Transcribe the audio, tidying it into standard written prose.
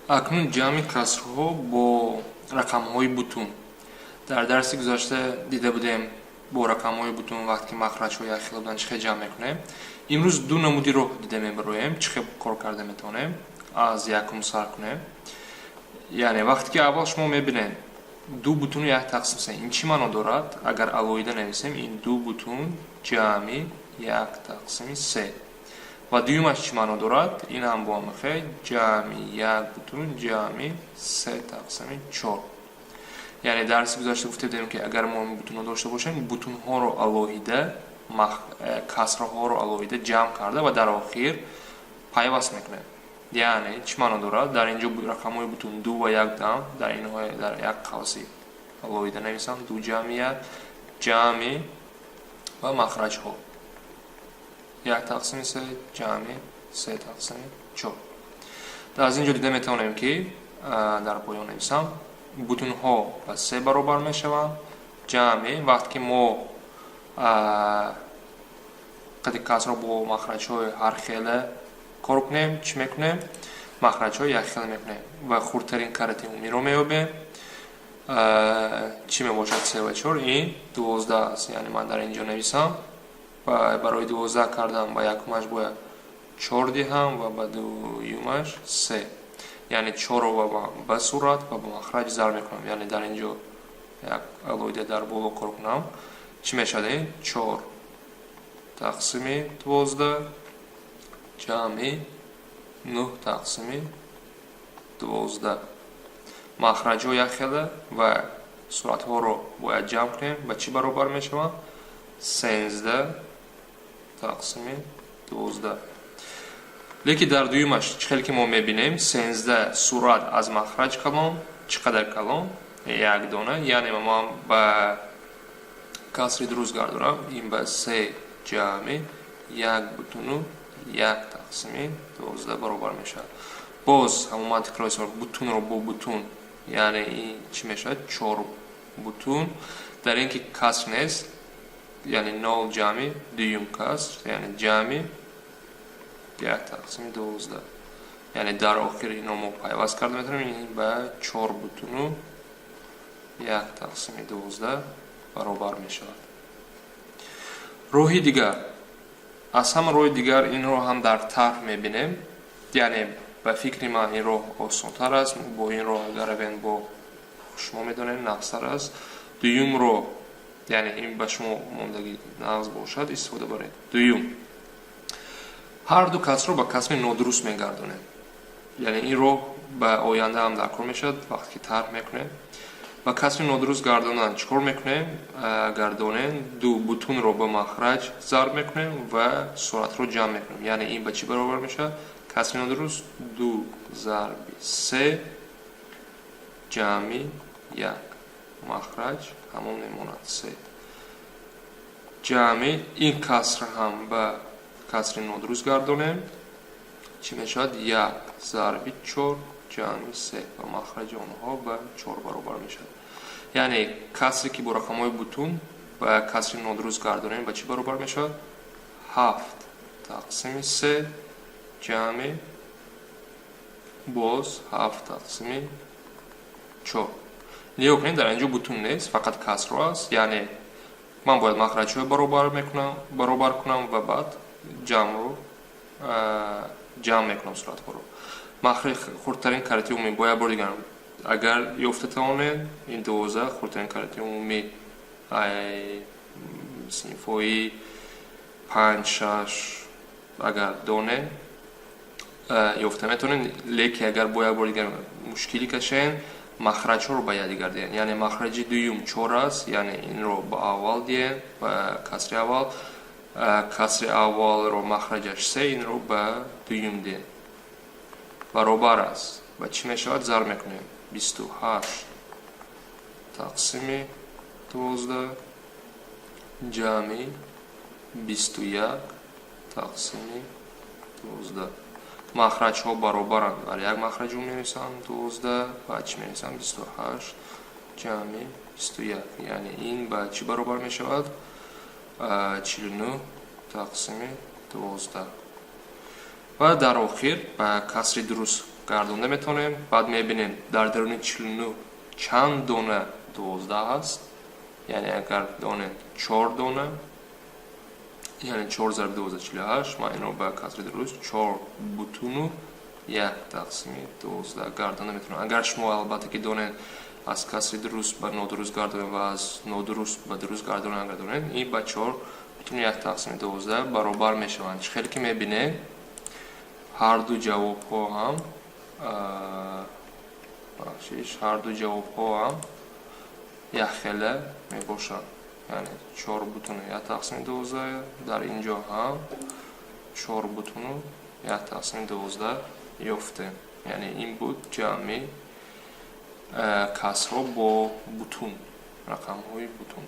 Акнун ҷамъи касрҳо бо рақамҳои бутун. Дар дарси гузашта дида будем, бо рақамҳои бутун, вақте ки махраҷҳо якхела буданд, чӣ хел ҷамъ мекунем. Имрӯз ду намуди роҳ дида мебароем, чӣ хел кор карда метавонем. Аз якум сар кунем. Яъне вақте ки аввал шумо мебинед ду бутуну як тақсим се, ин чӣ маъно дорад? Агар алоҳида нависем, ин ду бутун ҷамъи як тақсими се. Ва дуюмаш чӣ маъно дорад? Ин ҳам бо ҳамахел ҷамъи як бутун ҷамъи се тақсими чор. Яъне дарси гузашта гуфта будем, ки агар мо бутунҳо дошта бошем, бутунҳоро алоҳида, касрҳоро алоҳида ҷамъ карда ва дар охир пайваст мекунем. Яъне чӣ маъно дорад? Дар инҷо рақамҳои бутун ду ва як дам дар инҳо дар як қавси алоҳида нависам: ду ҷамъи як ҷамъи ва махраҷҳо як тақсими се ҷамъи се тақсими чор. Аз ин ҷо дида метавонем, ки дар поён нависам: бутунҳо ба се баробар мешаванд. Ҷамъи, вақте ки мо қади касрро бо махраҷҳои ҳархела кор кунем, чӣ мекунем? Махраҷҳои якхела мекунем ва хурдтарин карати умумиро меёбем. Чӣ мебошад се ва чор? Ин 12 аст. Яъне ман дар ин ҷо нависам: барои 12 кардан ба якумаш бояд чор диҳам ва ба дуюмаш се. Яъне чорро ба сурат ва ба махраҷ зарб мекунам. Яъне дар ин ҷо як алоҳида дар боло кор кунам, чӣ мешавад? Ин чор тақсими 12 ҷамъи нӯҳ тақсими 12. Махраҷҳо якхела ва суратҳоро бояд ҷамъ кунем. Ба чӣ баробар мешаванд? 13 тақсими 12. Лекин дар дуюмаш, чӣ хеле ки мо мебинем, 13 сурат аз махраҷ калон. Чӣ қадар калон? Як дона. Яъне ман ба касри дуруст гардонам, ин ба се ҷамъи як бутуну як тақсими 12 баробар мешавад. Боз ҳамон мантиқро ҳисоб: бутунро бо бутун, яъне ин чӣ мешавад? Чор бутун. Дар ин ки каср нест, яъне нол ҷамъи дуюм каср, яъне ҷамъи як тақсими 12. Яъне дар охир ино мо пайваст карда метавонем, ин ба чор бутуну як тақсими 12 баробар мешавад. Роҳи дигар, аз ҳама роҳи дигар, инро ҳам дар тарҳ мебинем. Яъне ба фикри ман, ин роҳ осонтар аст. Бо ин роҳ агар равем, бо шумо медонем, нағзтар аст. Дуюмро, яъне ин ба шумо мондагӣ нағз бошад, истифода баред. Дуюм, ҳар ду касрро ба касри нодуруст мегардонем. Яъне ин роҳ ба оянда ҳам дар кор мешавад, вақте ки тарҳ мекунем. Ба касри нодуруст гардонан чӣ кор мекунем? Гардонем, ду бутунро ба махраҷ зарб мекунем ва суратро ҷамъ мекунем. Яъне ин ба чӣ баробар мешавад? Касри нодуруст: ду зарби се ҷамъи як, махраҷ ҳамон мемонад, се. Ҷамъи ин каср ҳам ба касри нодуруст гардонем, чӣ мешавад? Як зарби чор ҷамъи се ва махраҷи онҳо ба чор баробар мешавад. Яъне касре ки бо рақамҳои бутун ба касри нодуруст гардонем, ба чӣ баробар мешавад? Ҳафт тақсими се ҷамъи боз ҳафт тақсими чор. Нигоҳ кунед, дар инҷо бутун нест, фақат касро аст. Яъне ман бояд махраҷҳои баробар мекунам, баробар кунам ва баъд ҷамъро ҷамъ мекунам суратҳоро. Махраҷи хурдтарин карати умумӣ бо як бор дигар, агар ёфта тавонед, ин 12, хурдтарин карати умумӣ, синфҳои панҷ, шаш агар донед, ёфта метавонед. Лекин агар бо як бор дигар мушкилӣ кашед, махраҷҳоро ба якдигар диҳед. Яъне махраҷи дуюм чор аст, яъне инро ба аввал диҳед, ба касри аввал. Касри аввалро махраҷаш се, инро ба дуюм диҳед. Баробар аст ба чӣ мешавад? Зарб мекунем: 28 тақсими 12 ҷамъи 21 тақсими 12. Махраҷҳо баробаранд. Бар як махраҷ менависам 12 ва чӣ менависам? 28 ҷамъи 21. Яъне ин ба чӣ баробар мешавад? 49 тақсими 12. Ва дар охир ба касри дуруст. Гардонда метавонем. Баъд мебинем, дар даруни 49 чанд дона 12 ҳаст. Яъне агар донем, чор дона, яъне чор зарби 12, 48. Ман инро ба касри дуруст, 4,1 тақсими 12 гардонда метавонам. Агар шумо, албатта, ки донед, аз касри дуруст ба нодуруст гардонед ва аз нодуруст ба дуруст гардонед, агар донед, ин ба 4,1 тақсими 12 баробар мешаванд. Чӣ хеле ки мебинед, ҳарду ҷавобҳо ҳам, бахшиш, ҳарду ҷавобҳо ҳам якхела мебошанд, яъне 4,1 тақсими 12. Дар ин ҷо ҳам 4,1 тақсими 12 ёфтем. Яъне ин буд ҷамъи касрҳо бо бутун, рақамҳои бутун.